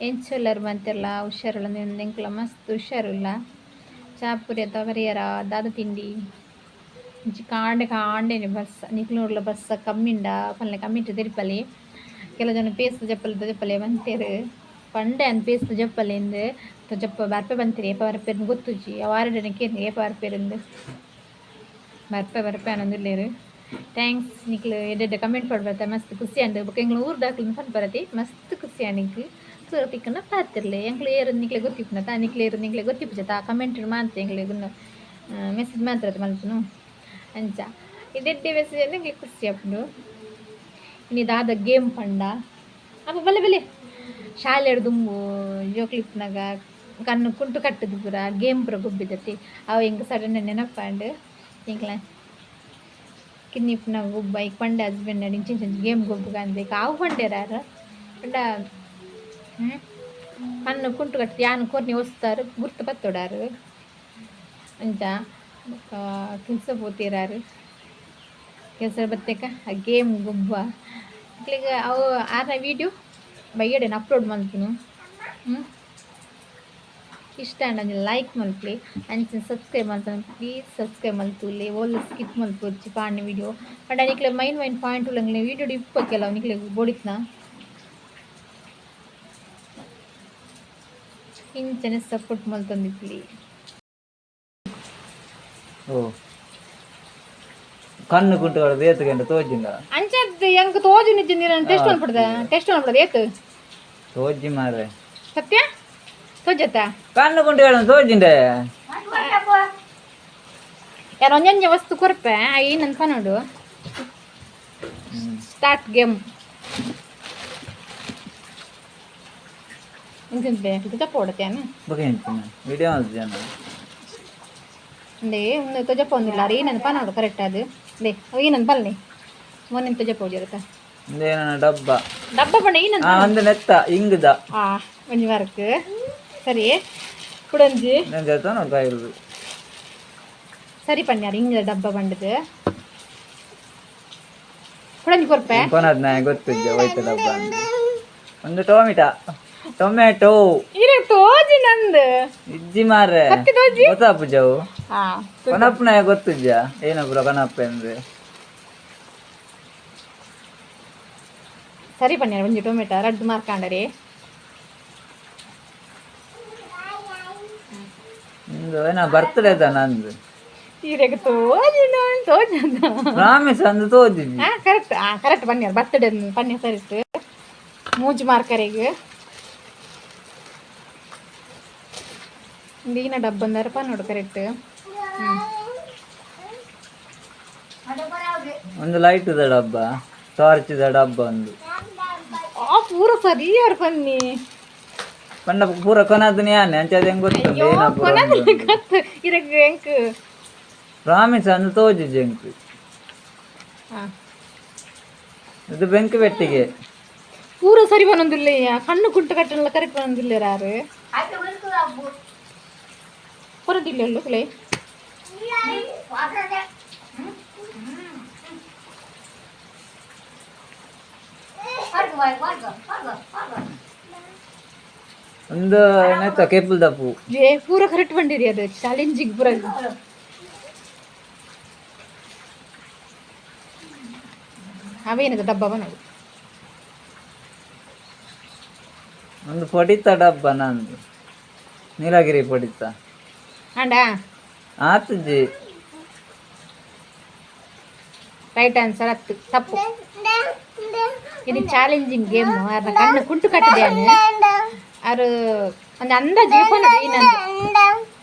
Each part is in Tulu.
ಎಂಚೊಲ್ಲರ್ ಮಂತೆರ್ಲ ಹುಷಾರುಲ್ಲ ಎಂಕ್ಲ ಮಸ್ತ್ ಹುಷಾರುಲ್ಲ. ಚಾಪುರಿ ತವರಿಯರ ದಾದ ತಿಂಡಿ ಇಂಚಿ ಕಾಂಡೆ ಕಾಂಡೆನೆ ಬರ್ಸ ನಿಕ್ಲುನೋಡ್ಲ ಬರ್ಸ ಕಮ್ಮಿಂಡ ಪಲ್ಲೆ ಕಮ್ಮಿಟ್ ತೆರಿಪಲೆ. ಕೆಲವು ಜನ ಪೇಸ್ ಜಪ್ಪಲ್ ಜಪ್ಪಲೆ ಬಂತೇರು ಪಂಡೆ ಅನ್ ಪೇಸ್ ಜಪ್ಪಲೆ ಇಂದು ಜಪ್ಪ ಬರ್ಪೆ ಬಂತೀರಿ ಏಪ ಬರ್ಪೇರು ಗೊತ್ತುಜಿ ವಾರಡನೆ ಕೇರ್ ಏಪ ಬರ್ಪೇರಿಂದು ಬರ್ಪೆ ಬರ್ಪೆ ಅನ್ನೊಂದಿಲ್ಲೇರು. Thanks ನಿಕ್ಲು ಎಡ್ಡೆ ಕಮೆಂಟ್ ಪಡ್ಬರ್ತೆ ಮಸ್ತ್ ಖುಷಿ ಅಂಡ್ ಬೊಕ ಎಂಕ್ಲ ಊರ್ದಾಕ್ಲು ಪನ್ ಬರತಿ ಮಸ್ತ್ ಖುಷಿ ಅಂಡ್ ಎಂಕ್ ತಿಕ್ಕನ ಪಾತಿರ್ಲೆ ಎಂಕ್ಲು ಏರು ನಿಕ್ಲೆ ಗೊತ್ತಿಪ್ಪುನ ತಾ ನಿಕ್ಲೆ ಏರು ನಿಕ್ಲೆ ಗೊತ್ತಿಪ್ಪುಜ ತಾ ಕಮೆಂಟ್ ಮಾಂತ ಎಂಕ್ಲೆ ಮೆಸೇಜ್ ಮಾತ್ರ ಮಲ್ಪುನು ಅಂಚ ಇದೆಡ್ಡೆ ಮೆಸೇಜ್ ಅಂದ್ರೆ ಎಂಕ್ಲೆ ಖುಷಿ ಆಪುಂಡು. ಇನಿ ದಾದ ಗೇಮ್ ಪಂಡ ಅಪ್ಪ ಬಲೆ ಬಲೆ ಶಾಲೆಡ್ ದುಂಬು ಜೋಕ್ಲಿಪ್ಪುನಗ ಕಣ್ಣು ಕುಂಟು ಕಟ್ಟುದು ಪೂರ ಗೇಮ್ ಪೂರ ಗೊಬ್ಬಿದತಿ ಅವು ಎಂಕ್ ಸಡನ್ ನೆನಪಾಂಡ್. ಎಂಕ್ಲ ಕಿನ್ನಿಪ್ಪುನಗ ಗೊಬ್ಬ ಐಕ್ ಪಂಡೆ ಹಸ್ಬೆಂಡ್ ಇಂಚ ಇಂಚ ಗೇಮ್ ಗೊಬ್ಬುಗ ಅಂದ್ ಅವು ಪಂಡೇರಾರ್ ಪಂಡ ಕಣ್ಣು ಕುಂಟು ಕಟ್ಟಿ ಯಾನ್ ಕೊರ್ನಿ ಒಸ್ತಾರ್ ಗುರ್ತು ಪತ್ತೊಡಾರು ಅಂಚ ಬೊಕ ಕೆಲಸ ಪೋತಿರಾರು ಕೆಲಸ ಬತ್ತೆಕ ಆ ಗೇಮ್ ಗೊಬ್ಬ ಅಕ್ಲೆಗ್ ಅವು ಆರ್ನ ವೀಡಿಯೋ ಬಯ್ಯಡೆನ್ ಅಪ್ಲೋಡ್ ಮಲ್ಪುನು. ಇಷ್ಟ ಆಂಡ ಒಂಜಿ ಲೈಕ್ ಮಲ್ಪುಲೆ ಅಂಚನೆ ಸಬ್ಸ್ಕ್ರೈಬ್ ಮಲ್ತೊಂದು ಪ್ಲೀಸ್ ಸಬ್ಸ್ಕ್ರೈಬ್ ಮಲ್ತುಲೆ ಓಲ್ ಸ್ಕಿಪ್ ಮಲ್ಪೊರ್ಚಿ ಪಾಡ್ನ ವೀಡಿಯೋ ಪಂಡ ನಿಕ್ಲೆ main main point ಉಲ್ಲ ವೀಡಿಯೋ ಇಪ್ಪ ಕೆಲವು ನಿಕ್ಲೆ ಬೋಡಿತ್ನ ಇಂಚನೆ ಸಪೋರ್ಟ್ ಮಲ್ತೊಂದಿಪ್ಪುಲೆ. ಓ ಕಣ್ಣು ಕುಂಟುಗಳ ಬೇತುಗೆಂಡ ತೋಜಿಂದ ಅಂಚದ್ ಎಂಕ್ ತೋಜು ನಿಜ್ಜಿ ನೀರನ್ನು ಟೆಸ್ಟ್ ಮಲ್ಪಡ್ದ ಟೆಸ್ಟ್ ಮಲ್ಪಡ್ದ ಏತ್ ತೋಜಿ ಮಾರೆ ಸತ್ಯ ತೋಜತ್ತ ಕಣ್ಣು ಕುಂಟುಗಳ ತೋಜಿಂಡೆ ಯಾರು ಒಂಜೊಂಜೆ ವಸ್ತು ಕೊರ್ಪೆ ಏನಂತ ನೋಡು. ಸ್ಟಾರ್ಟ್ ಗೇಮ್ ಇಂಚ ಪೋಡತ್ತೇನು ಬೊಕ ಎಂಚಿನ ವಿಡಿಯೋ ಮಲ್ತಿಜನ ಅಂದೇ ಒಂದು ತೊಜಪ್ಪ ಒಂದಿಲ್ಲ ಅರೆ ಏನಂತ ನೋಡು ಕರೆಕ್ಟ್ ಅದು they ಏನಂತ ಪಲ್ನಿ ಮೊನ್ನೆ ತೊಜಪ್ಪ ಹೋಗಿರತ್ತ ಇಂದೇನ ಡಬ್ಬ ಡಬ್ಬ ಪಂಡ ಏನಂತ ಆ ಒಂದು ನೆತ್ತ ಇಂಗುದ ಆ ಒಂಜಿ ವಾರಕ್ಕೆ ಸರಿ ಕುಡಂಜಿ ನೆಂಜ ನೋಡು ಕಾಯಿರುದು ಸರಿ ಪನ್ಯಾರ ಹಿಂಗ ಡಬ್ಬ ಬಂಡದು ಕುಡಂಜಿ ಕೊರ್ಪೆ ಕೊನದ್ ನಾಯ ಗೊತ್ತಿದ್ದೆ ಹೋಯ್ತು ಡಬ್ಬ ಅಂತ. ಒಂದು ಟೊಮೆಟೊ ಟೊಮೆಟೊ ಇರೆ ತೋಜಿ ನಂದು ಇಜ್ಜಿ ಮಾರ್ರೆ ಸತ್ಯ ತೋಜಿ ಗೊತ್ತಾಪುಜವು ಆ ಕೊನಪ್ಪನಾಯ ಗೊತ್ತಿದ್ಯ ಏನಪುರ ಕೊನಪ್ಪ ಅಂದ್ರೆ ಸರಿ ಪನ್ಯಾರ ಒಂಜಿ ಟೊಮೆಟೊ ರಡ್ಡು ಮಾರ್ಕಾಂಡರಿ ಇಂದು ಏನ ಬರ್ತಡೇ ತ ನಂದು ಇರೆಗ್ ತೋಜಿ ನಾನು ತೋಜಿ ಅಂತ ಪ್ರಾಮಿಸ್ ಅಂದು ತೋಜಿದ್ದಿ ಆ ಕರೆಕ್ಟ್ ಆ ಕರೆಕ್ಟ್ ಪನ್ಯಾರ ಬರ್ತಡೇ ಪನ್ಯ ಸರಿ ಇತ್ತು ಮೂಜು ಮಾರ್ಕರಿಗೆ ಈನ ಡಬ್ಬ ಅಂದಾರಪ್ಪ ನೋಡು ಕರೆಕ್ಟ್. ಒಂದು ಲೈಟ್ the ಡಬ್ಬ ಟಾರ್ಚ್ the ಡಬ್ಬ ಒಂದು ಆ ಪೂರ ಸರಿ ಯಾರು ಪನ್ನಿ ಪಂಡ ಪೂರ ಕೊನದ್ದು ಯಾನೆ ಅಂಚೆ ಅದು ಹೆಂಗ್ ಗೊತ್ತುಂಡು ಏನಪುರ ಗೊತ್ತು ಇರಗ್ ಎಂಕ್ ಪ್ರಾಮಿಸ್ ಅಂದು ತೋಜಿದ್ದೆ ಎಂಕ್ ಆ, ಇದು ಬೆಂಕಿ ಬೆಟ್ಟಿಗೆ ಪೂರ ಸರಿ ಬನ್ನೊಂದಿಲ್ಲ ಕಣ್ಣು ಕುಂಟು ಕಟ್ಟಲ್ಲ ಕರೆಕ್ಟ್ ಬನ್ನೊಂದಿಲ್ಲ ಯಾರು ಪೂರದಿಲ್ಲ ಲೇ ಒಂದು ನೆತ್ತ ಕೇಪುಲ್ ದಪ್ಪು ಏ ಪೂರ ಕರೆಕ್ಟ್ ಬಂದಿರಿ ಅದು ಚಾಲೆಂಜಿಂಗ್ ಪೂರ ಅವೇನದು ಡಬ್ಬ ನೋಡು ಒಂದು ಪೊಡಿತ ಡಬ್ಬ ನಂದು ನೀಲಗಿರಿ ಪೊಡಿತ ಅಂಡ ಆತುಜಿ ರೈಟ್ ಆನ್ಸರ್ ಹತ್ತು ತಪ್ಪು. ಇದು ಚಾಲೆಂಜಿಂಗ್ ಗೇಮ್ ಅರ್ನ ಕಣ್ಣು ಕುಂಟು ಕಟ್ಟಿದೆ ಅರು ಒಂದು ಅಂದಾಜಿಗೆ ಪನ್ನಡು ಏನಂತ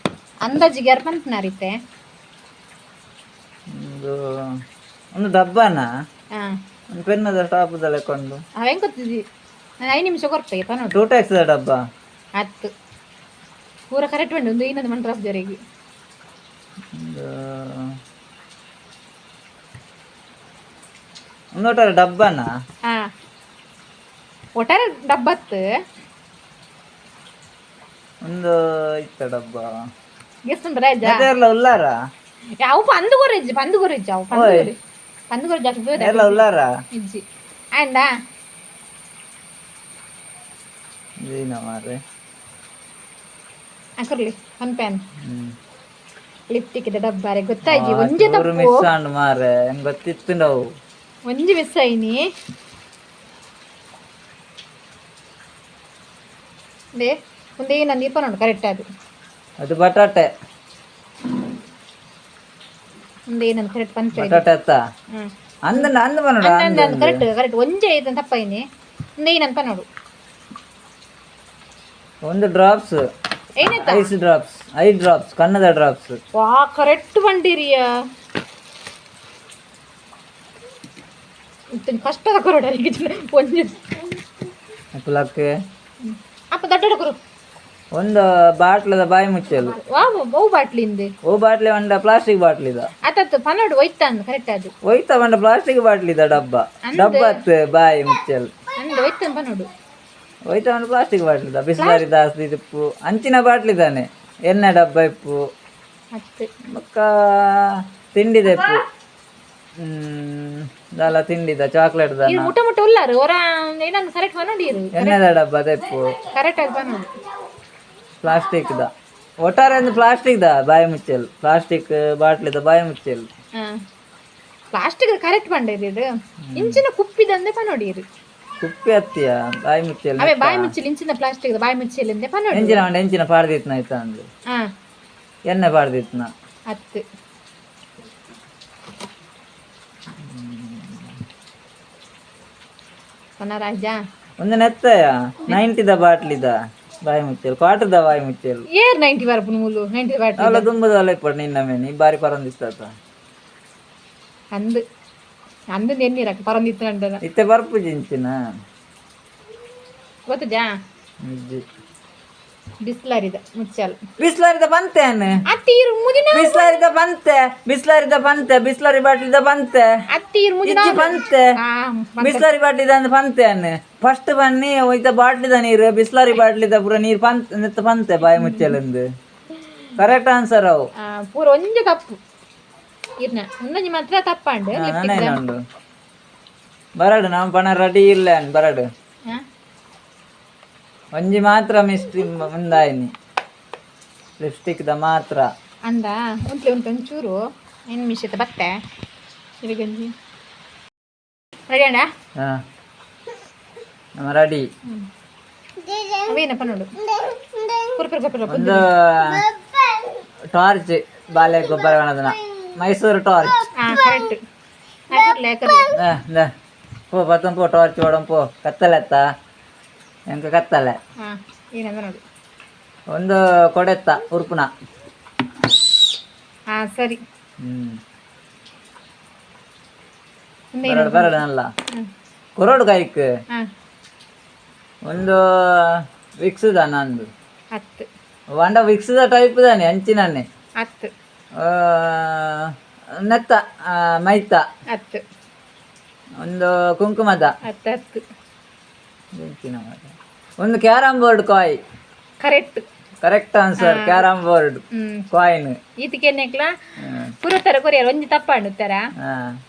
ಅಂದಾಜಿಗೆ ಯಾರು ಪನ್ಪುನಾರಿತ್ತೆ ಒಂದು ಒಂದು ಡಬ್ಬನಾ ಹಾಂ ಒಂದು ಪೆನ್ನದ ಟಾಪದ ಲೆಕ್ಕೊಂಡು ಅವ ಹೆಂಗೆ ಗೊತ್ತಿದ್ದಿ ನಾನು 5 ನಿಮಿಷ ಕೊರ್ಪೆ ಪನ್ನಡು ಟೂ ಟ್ಯಾಕ್ಸ್ ಡಬ್ಬ ಹತ್ತು ಪೂರ ಕರೆಕ್ಟ್ ಉಂಟು ಒಂದು ಇನ್ನೊಂದು ಮಂತ್ರ ಜರಿಗೆ ಒಂದು ಒಂದು ಒಟ್ಟಾರೆ ಡಬ್ಬನಾ ಹಾಂ ಒಟ್ಟಾರೆ ಡಬ್ಬತ್ತು ಒಂದು ಇತ್ತ ಡಬ್ಬ ಗೆಸ್ ಉಂಟು ರಾಜ ಎಲ್ಲ ಉಲ್ಲಾರ ಯಾವ ಪಂದು ಕೊರಿಜ್ಜಿ ಪಂದು ಕೊರಿಜ್ಜಿ ಅವು ಪಂದು ಕೊರಿ ಪಂದು ಕೊರಿಜ್ಜಿ ಅಷ್ಟು ಎಲ್ಲ ಉಲ್ಲಾರ ಇಜ್ಜಿ ಆಯ್ತಾ. ದೀನ ಮಾರ್ರೆ. ಅಕರ್ಲಿ one PAN. ಹ್ಮ್. Lipstick ಇದೆ ಡಬ್ಬಾರೆ ಗೊತ್ತಾಯ್ತು ಒಂಜೆ ಚೂರು ತಪ್ಪು. ಮಿಸ್ ಆಂಡ್ ಮಾರ್ರೆ, ಹೆಂಗ್ ಗೊತ್ತಿತ್ತುಂಡವು. ಒಂಜಿ ಮಿಸ್ ಆಯ್ನಿ they ಒಂದೇ ನಾನು ದೀಪ ನೋಡು ಕರೆಕ್ಟ್ ಅದು. ಅದು ಬಟಾಟೆ. ಒಂದೇ ನಾನು ಕರೆಕ್ಟ್ ಪನ್ಪೆ. ಬಟಾಟೆ ಅತ್ತ? ಹ್ಮ್. ಅಂದ ಅಂದ ಬನ್ನಡ. ಅಂದ ಅಂದ, ಕರೆಕ್ಟ್ ಕರೆಕ್ಟ್. ಒಂಜೆ ಇದನ್ನ ತಪ್ಪಾಯಿನಿ, ಒಂದೇ ನಾನು ನೋಡು. ಒಂದು ಡ್ರಾಪ್ಸ್. ಏನಾಯ್ತಾ? Ice drops, eye drops, ಕಣ್ಣದ drops. ವಾ, ಕರೆಕ್ಟ್ ಬಂಡಿರಿಯ. ಕಷ್ಟದ ಕೊರಡ ಒಂಜಿ. ಪುಲಕ್ಕೆ. ಅಪ್ಪ ದೊಡ್ಡ ಕೊರು. ಒಂದು ಬಾಟ್ಲದ ಬಾಯಿ ಮುಚ್ಚಲು. ವಾ, ಬಹು ಬಾಟ್ಲಿಂದೆ. ಓ ಬಾಟ್ಲಿ ಒಂಡ ಪ್ಲಾಸ್ಟಿಕ್ ಬಾಟ್ಲಿ ಇದ. ಆತತ್ತು ಪನ್ನೋಡು ಒಯ್ತ ಅಂದ್ ಕರೆಕ್ಟ್ ಅದು. ಒಯ್ತ ಬಂಡ ಪ್ಲಾಸ್ಟಿಕ್ ಬಾಟ್ಲಿ ಇದ ಡಬ್ಬ ಡಬ್ಬ ಅತ್ತು ಬಾಯಿ ಮುಚ್ಚಲು. ಅಂದ್ ಒಯ್ತ ಪನ್ನೋಡು. ಒಯ್ತ ಬಂಡ ಪ್ಲಾಸ್ಟಿಕ್ ಬಾಟ್ಲಿ ಇದ, ಬಿಸ್ಲಾರಿ ದಾಸ್ತಿ ಇಪ್ಪು ಅಂಚಿನ ಬಾಟ್ಲಿ ಇದ್ದಾನೆ, ಎಣ್ಣೆ ಡಬ್ಬ ಇಪ್ಪು. ಅತ್ತೆ. ಬೊಕ್ಕ ತಿಂಡಿದ ಇಪ್ಪು, ಹ್ಮ್ ದಾಲ ತಿಂಡಿದ ಚಾಕ್ಲೇಟ್ ದಾನ. ಇರು ಮುಟ್ಟ ಮುಟ್ಟ ಉಲ್ಲಾರು ಹೊರ ಏನನ್ನು ಕರೆಕ್ಟ್ ಪನ್ನೋಡು ಇರು. ಎಣ್ಣೆದ ಡಬ್ಬ ತೆಪ್ಪು. ಕರೆಕ್ಟ್ ಆಗಿ ಪನ್ನೋಡು. ಪ್ಲಾಸ್ಟಿಕ್ the ಒಟ್ಟಾರೆ ಒಂದು ಪ್ಲಾಸ್ಟಿಕ್ the ಬಾಯಿ ಮುಚ್ಚಲ್, ಪ್ಲಾಸ್ಟಿಕ್ ಬಾಟ್ಲಿದ ಬಾಯಿ ಮುಚ್ಚಲ್. ಹಾ, ಪ್ಲಾಸ್ಟಿಕ್ ಕರೆಕ್ಟ್ ಬಂಡ ಇದು. ಇಂಚಿನ ಕುಪ್ಪಿದಂದೆ ಪನ್ನೋಡಿ ಇರು. ಕುಪ್ಪಿ ಹತ್ತಿಯ ಬಾಯಿ ಮುಚ್ಚಲ್. ಅವೇ ಬಾಯಿ ಮುಚ್ಚಿಲ್, ಇಂಚಿನ ಪ್ಲಾಸ್ಟಿಕ್ ಬಾಯಿ ಮುಚ್ಚಿಲ್ ಪನ್ನೋಡಿ. ಎಂಚಿನ ಉಂಡು, ಎಂಚಿನ ಪಾಡ್ದಿತ್ನ ಆಯ್ತಾ ಅಂದು. ಹಾ. ಎಣ್ಣೆ ಪಾಡ್ದಿತ್ನ. ಹತ್ತು ರಾಜ. ಒಂದು ನೆತ್ತಯ 90ದ ಬಾಟ್ಲಿದ ಬಾಯಿ ಮುಚ್ಚಲ್, ಕ್ವಾಟರ್ದ ಬಾಯಿ ಮುಚ್ಚಲ್. ಏರ್ 90 ಬರ್ಪುನು ಮೂಲು 90 ಬಾಟ್ಲಿ. ಅವಳ ತುಂಬದ ಅಲ್ಲ ಇಪ್ಪಡು ನಿನ್ನ ಮೇನೆ ಈ ಬಾರಿ ಪರಂದಿಸ್ತಾತ. ಅಂದು ಅಂದು ಎಣ್ಣೀರಕ್ಕ ಪರಂದಿತ್ತು ಅಂಡನ. ಇತ್ತೆ ಬರ್ಪುಜಿ ಇಂಚಿನ. ಗೊತ್ತಜಾ? ಇಜ್ಜಿ. ಬಿಸ್ಲಾರಿದ ಮುಚ್ಚಲ್. ಬಿಸ್ಲಾರಿದ ಬಂತೆ ಅನ್ನು. ಅತ್ತೀರು ಮುದಿನ. ಬಿಸ್ಲಾರಿದ ಬಂತೆ, ಬಿಸ್ಲಾರಿದ ಬಂತೆ, ಬಿಸ್ಲಾರಿ ಬಾಟ್ಲಿದ ಬಂತೆ. ಅತ್ತೀರು ಮುದಿನ. ಇಜ್ಜಿ ಬಂತೆ. ಆ. ಬಿಸ್ಲಾರಿ ಬಾಟ್ಲಿದ ಅಂದ್ ಪಂತೆ ಅನ್ನು ಫಸ್ಟ್ ಬನ್ನಿ. ಒಯ್ತ ಬಾಟ್ಲಿದ ನೀರು, ಬಿಸ್ಲಾರಿ ಬಾಟ್ಲಿದ ಪೂರ ನೀರು ಪಂತ್ ನೆತ್ತ ಪಂತೆ ಬಾಯಿ ಮುಚ್ಚಲಂದು. ಕರೆಕ್ಟ್ ಆನ್ಸರ್ ಅವು. ಪೂರ ಒಂಜಿ ತಪ್ಪು ಇರ್ನ, ಒಂದೊಂಜಿ ಮಾತ್ರ ತಪ್ಪಾಂಡು. ನಾನೇನು ಉಂಡು ಬರಡು, ನಾವು ಪಣ ರೆಡಿ ಇಲ್ಲ ಅನ್ ಬರಡು. ಒಂಜಿ ಮಾತ್ರ ಮಿಸ್ಟ್ರಿ ಮುಂದಾಯಿನಿ, ಲಿಪ್ಸ್ಟಿಕ್ the ಮಾತ್ರ. ಅಂದ ಉಂಟ್ಲೆ ಉಂಟು ಒಂಚೂರು ಏನು ಮಿಶ್ರಿತ ಬತ್ತೆ ಇರಗಂಜಿ. ರೆಡಿ ಅಣ್ಣ? ಹಾ, ನಮ್ಮ ರೆಡಿ. ಅವೇನಪ್ಪ ನೋಡು, ಪುರ್ ಪುರ್ ಪುರ್. ಒಂದು ಟಾರ್ಚ್, ಬಾಲೆ ಗೊಬ್ಬರ ಗಣದನ ಮೈಸೂರು ಟಾರ್ಚ್. ಹಾಂ, ಕರೆಕ್ಟ್. ಹಾಕರ್ಲೆ ಹಾಕರ್ಲೆ. ಪೋ ಬತ್ತಂ ಪೋ, ಟಾರ್ಚ್ ಓಡಂ ಪೋ, ಕತ್ತಲೆತ್ತ ಎಂಕ ಕತ್ತಲೆ. ಹಾಂ, ಏನಂದ ನೋಡು. ಒಂದು ಕೊಡೆತ್ತ ಉರ್ಪುನ. ಹಾಂ, ಸರಿ. ಹ್ಮ್. ಮುಂದೆ? ಬರಡು ಬರಡು ಅಲ್ಲ. ಕೊರೋಡು ಕಾಯ್ಕ್. ಹಾಂ. ಒಂದು ವಿಕ್ಸುದ ನಂದು. ಹತ್ತು. వంಡ ವಿಕ್ಸುದ ಟೈಪ್ ದಾನೆ ಅಂಚಿನನ್ನೆ. ಹತ್ತು. ನೆತ್ತ ಮೈತ. ಹತ್ತು. ಒಂದು ಕುಂಕುಮದ. ಹತ್ತು ಹತ್ತು. ಎಂಚಿನ ಮಾರ್ರೆ. ಒಂದು ಕ್ಯಾರಂ ಬೋರ್ಡ್ ಕಾಯ್. Correct. Correct answer, carrom board ಹ್ಮ್. Coin. ಈತಕ್ಕೆ ಪುರತರ ಕೊರಿಯರ್ ಒಂಜಿ ತಪ್ಪಾಂಡು ಉತ್ತರ.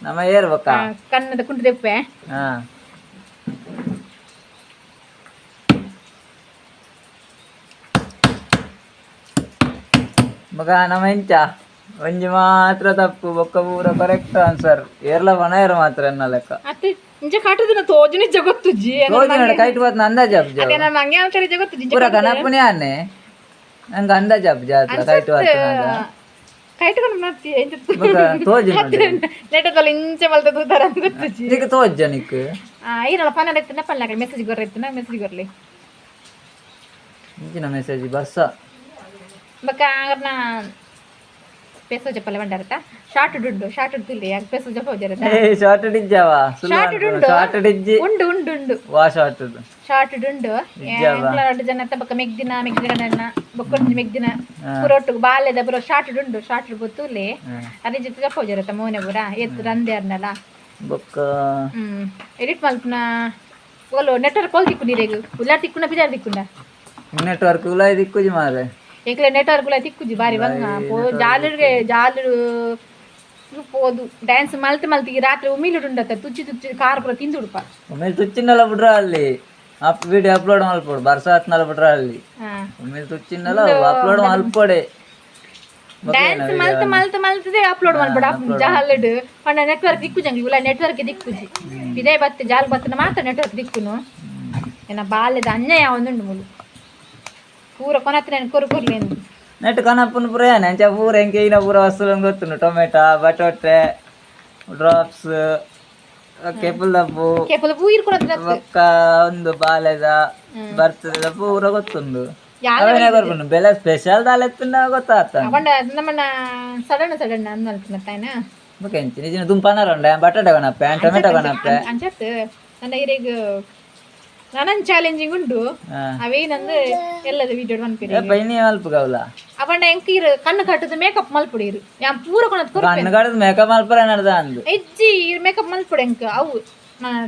ನಮ್ಮ ಏರ್ಬೇಕ. ಕಣ್ಣದ ಕುಂಟು ತೆಪ್ಪೆ. ಹಾ, ಮಗ ನಮ್ಮ ಎಂಚ ಒಂಜಿ ಮಾತ್ರ ತಪ್ಪು, ಬೊಕ್ಕ ಪೂರ ಕರೆಕ್ಟ್ ಆನ್ಸರ್. ಏರ್ಲ ಬಣ ಏರ್ ಮಾತ್ರ ಎನ್ನ ಲೆಕ್ಕ. ಅತ್ತೆ, ಇಂಚ ಕಾಟುದಿನ ತೋಜುನಿ ಜಗತ್ತುಜ್ಜಿ. ತೋಜಿ ಕೈಟ್ ಬಾತ್ ಅಂದಾಜ್ ಅಬ್ಜ. ಅದೇ ನಮ್ಮ ಹಂಗೆ ಅಂತಾರೆ ಜಗತ್ತುಜ್ಜಿ. ಪೂರ ಕನಪುನೇ ಆನೆ, ನಂಗೆ ಅಂದಾಜ್ ಅಬ್ಜ ಆತ್ಲ ಕೈಟ್ ಬಾತ್. ಕೈಟ್ ನತ್ತಿ. ಬೊಕ್ಕ ತೋಜಿ ನೋಡಿ. ನೆಟದಲ್ಲಿ ಇಂಚೆ ಮಲ್ತ ತೂತಾರ ಅಂತ ಗೊತ್ತುಜ್ಜಿ. ನಿಕ್ ತೋಜ್ಜ ನಿಕ್? ಈನಲ್ಲ ಪನ್ನ ಎತ್ತನ ಪಲ್ಲ ಮೆಸೇಜ್ ಗೊರ್ರ ಎತ್ತನ ಮೆಸೇಜ್ ಗೊರ್ಲಿ. ಇಂಚಿನ ಮೆಸೇಜ್ ಬರ್ಸ. ಬೊಕ್ಕ ಅವ್ರನ್ನ ಪೆಸೋ ಜಪ್ಪಲೆ ಬಂಡಾರತ ಶಾರ್ಟ್ ಡುಂಡು, ಶಾರ್ಟ್ ಉಡ್ತಿಲ್ಲ ಯಾಕೆ ಪೆಸೋ ಜಪ್ಪ ಜರತ. ಏ, ಶಾರ್ಟ್ ಡಿಜ್ಜವ? ಶಾರ್ಟ್ ಉಂಡು. ಶಾರ್ಟ್ ಡಿಜ್ಜಿ. ಉಂಡು ಉಂಡು ಉಂಡು. ವಾ ಶಾರ್ಟ್? ಶಾರ್ಟ್ ಉಂಡು. ಇಜ್ಜವ? ಎರಡು ಜನ ಬೊಕ್ಕ ಮೆಗ್ದಿನ ಮೆಗ್ದಿನ ಬೊಕ್ಕ ಮೆಗ್ದಿನ ಪುರೋಟು ಬಾಲ್ಯದ ಪುರ ಶಾರ್ಟ್ ಉಂಡು, ಶಾರ್ಟ್ ಗೊತ್ತುಲೆ. ಅದೇ ಜೊತೆ ಜಪ್ಪ ಜರತ ಮೋನೆ ಪುರ ಎತ್ತು ರಂದೆ ಅರ್ನಲ್ಲ. ಬೊಕ್ಕ ಹ್ಮ್, ಎಡಿಟ್ ಮಲ್ಪುನ ಓಲು ನೆಟ್ವರ್ಕ್ ಓಲ್ ತಿಕ್ಕು ನೀರೆಗ್ ಉಲ್ಲಾರ್ ತಿಕ್ಕುನ ಬಿಜಾರ್ ತಿಕ್ಕುಂಡ? ನೆಟ್ವರ್ಕ್ ಉಲಾಯ್ ದಿಕ್ಕುಜಿ ಮಾರೆ. ಏಕ್ಲೆ ನೆಟ್ವರ್ಕ್ ಉಲಾಯ್ ತಿಕ್ಕುಜಿ ಬಾರಿ ಬಂಗ ಪೋ ಜಾಲುರ್ಗೆ ಜಾಲುರು ಪೋದು ಡ್ಯಾನ್ಸ್ ಮಲ್ತ್ ಮಲ್ತ್ ಈ ರಾತ್ರಿ ಉಮಿಲುಡುಂಡತ್ತ ತುಚ್ಚಿ ತುಚ್ಚಿ ಕಾರ್ ಪೂರ ತಿಂದುಡುಪ. ಒಮ್ಮೆ ತುಚ್ಚಿನಲ್ಲ ಬಿಡ್ರ ಅಲ್ಲಿ. ಅಪ್ ವಿಡಿಯೋ ಅಪ್ಲೋಡ್ ಮಲ್ಪೊಡು ಬರ್ಸ ಆತ್ನಲ ಬಿಟ್ರ ಅಲ್ಲಿ. ಹಾ. ಒಮ್ಮೆ ತುಚ್ಚಿಂಡಲ ಅಪ್ಲೋಡ್ ಮಲ್ಪೊಡೆ. ಡ್ಯಾನ್ಸ್ ಮಲ್ತ್ ಮಲ್ತ್ ಮಲ್ತದೆ ಅಪ್ಲೋಡ್ ಮಲ್ಪಡ ಜಾಲಡ್ ಪಂಡ ನೆಟ್ವರ್ಕ್ ದಿಕ್ಕುಜಂಗ್ ಇವುಲ ನೆಟ್ವರ್ಕ್ ದಿಕ್ಕುಜಿ. ಇದೇ ಬತ್ತೆ ಜಾಲ್ ಬತ್ತನ ಮಾತ್ರ ನೆಟ್ವರ್ಕ್ ದಿಕ್ಕುನು. ಎನ್ನ ಬಾಲ್ಯದ ಅನ್ಯಾಯ ಒಂದುಂಡು ಮುಲು ಪೂರ ಕೊನತ್ರ ಕೊರು ಕೊರ್ಲೇನು. ನೆಟ್ ಕನಪ್ಪನ ಪೂರ ಏನ ಅಂಚ ಪೂರ ಎಂಕೆ ಇನ ಪೂರ ವಸ್ತುలను ಗೊತ್ತುಂಡು: ಟೊಮೆಟೊ, ಬಟೋಟೆ, ಡ್ರಾಪ್ಸ್, ಕೆಪುಲ್ದಪ್ಪು. ಕೇಪಲ ಪೂಯಿರ್ ಕೊನತ್ರ. ಬೊಕ್ಕ ಒಂದು ಬಾಲೆದ ಬರ್ತದ ಪೂರ ಗೊತ್ತುಂಡು. ಯಾಲ. ಅವನೇ ಕೊರ್ಪುಂಡು ಬೆಲೆ ಸ್ಪೆಷಲ್ ದಾಲ ಎತ್ತುಂಡ ಗೊತ್ತಾತ. ಪಂಡ ನಮ್ಮನ್ನ ಸಡನ್ ಸಡನ್ ಅಂದ್ ಮಲ್ಪುನ ತಾಯ್ನ. ಬೊಕ ಎಂಚಿ ನಿಜಿನ ದುಂಪನರ ಉಂಡೆ ಬಟಾಟೆ ಕೊನಪ್ಪೆ, ಟೊಮೆಟೊ ಕೊನಪ್ಪೆ. ಅಂಚತ್ ನನ್ನ ಇರೆಗ್ ನನನ್ ಚಾಲೆಂಜಿಂಗ್ ಉಂಡು. ಅವೇ ನಂದು ಎಲ್ಲದ ವಿಡಿಯೋ ಮನ್ಪಿರಿ. ಏ ಪೈನಿ ಮಲ್ಪುಗೌಲ. ಅವಣ್ಣ ಎಂಕ್ ಇರು ಕಣ್ಣು ಕಟ್ಟದ ಮೇಕಪ್ ಮಲ್ಪುಡು ಇರು ಯಾನ್ ಪೂರ ಕೊನತ್ ಕೊರ್ಪೆ. ಕಣ್ಣು ಕಡದು ಮೇಕಪ್ ಮಲ್ಪರ ನಡ್ದ ಅಂದು. ಇಜ್ಜಿ, ಇರ್ ಮೇಕಪ್ ಮಲ್ಪುಡು ಎಂಕ್ ಅವು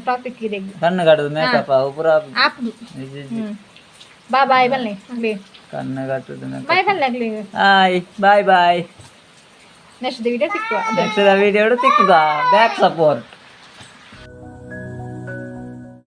ಟಾಪಿಕ್ ಇರೆಗ್. ಕಣ್ಣು ಕಡದು ಮೇಕಪ್ ಅವು ಪೂರ. ಆಪುಡು. ಇಜ್ಜಿ ಇಜ್ಜಿ. ಬಾ ಬಾಯ್ ಬಲ್ಲೆ ಅಗ್ಲಿ. ಕಣ್ಣು ಕಟ್ಟುದು ಮೇಕಪ್. ಬಾಯ್ ಬಲ್ಲೆ ಅಗ್ಲಿ. Hi, bye bye. Next video ಸಿಕ್ಕುವ. ನೆಕ್ಸ್ಟ್ ವಿಡಿಯೋ ತಿಕ್ಕುಗ. Back support.